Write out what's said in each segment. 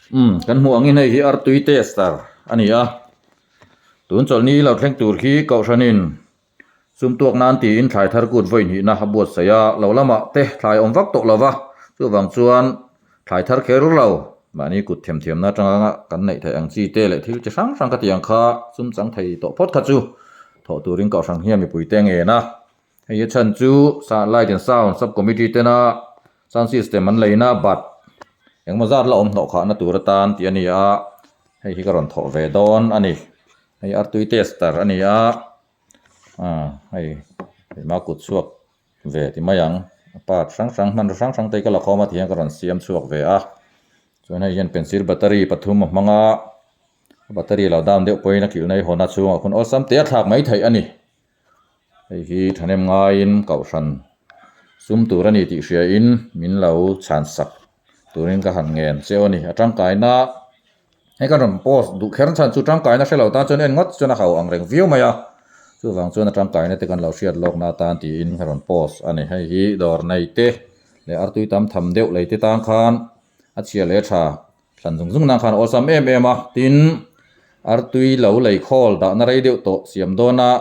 Umm kan hmuh angin hei hi artui tester a ni a, tun chawlhni lo thleng tur hi kohhranin sum tuak nan tiin thlai thar kut vawi hnihna a buatsaih a, lo lamah te thlai awm vak tawh lo va, chuvang chuan thlai thar kher lo mahni kut themthiamna atanga kan neih theih ang chi te leh thil chi hrang hrang ka tih ang kha sum chang thei tawh phawt kha chu thawh turin kohhran hian mipuite ngen a. Hei a chhan chu Light and Sound Sub Committee tena sound system an leina but engemaw zat la awm hnawh khahna tur atan tih a ni a, hei hi ka rawn thawh ve dawn a ni. Hei artui tester a ni a, ah hei keimah kut chhuak ve ti mai ang a part hrang hrang hmanraw hrang hrang te hi ka la khawm a ti hian ka rawn siam chhuak ve a, chuan hei hian pencil battery pathum a hmang a, battery a lo down deuh pawhin a kilh na hi hawn a chhungah khawn awlsam te a thlak mai theih a ni. Hei hi thahnem ngaiin kohhran sum tur a ni tih hriain min lo chhan sak turin ka han ngen cheu a ni. A tangkaina hei ka rawn post duh kher chhan chu tangkaina hre lo tan chuan en ngawt chuan a hau ang reng viau mai a, chuvang chuan a tangkaina te kan lo hriat lawkna atan tiin ka rawn post a ni. Hei hi dawr nei te leh artui tam tham deuh lei te tan khan a chhia leh tha Thlan zung zung nan khan awlsam em em a, tin artui lo lei khawl dahna rei deuh tawh siam dawn a,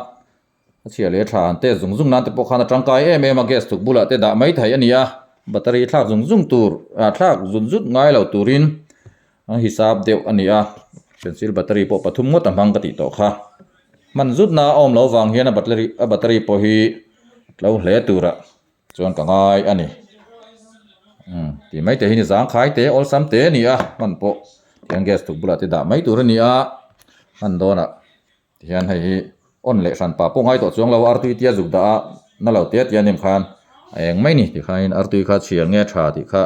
a chhia leh tha han test zung zung nan te pawh khan a tangkai em em a, gas thuk bulah te dah mai thei a ni a, battery thlak zung zung tur ah thlak zut zut ngai lo turin a hisap deuh a ni a, pencil battery pawh pathum ngawt a hmang ka tih tawh kha, hman zut na a awm loh vang hian a battery a battery pawh hi tlo hle turah. Chuan ka ngai a ni. Umm tih mai te hi ni zangkhai te awlsam te a ni a hman pawh tihian gas tuk bulah te dah mai tur a ni a hman dawnah tihian hei hi on leh hran pah pawh ngai tawh chuang lo artui tia zuk dah a na lo te tia nem khan a eng mai ni tikhain artui kha chhia nge tha tih kha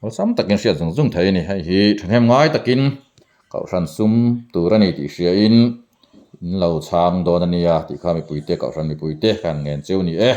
awlsam takin hriat zung zung thei a ni hei hi thahnem ngai takin kohhran sum tur a ni tih hriain in lo chhang dawn a nia tih kha mipuite kohhran mipuite khan ngen cheu a ni e.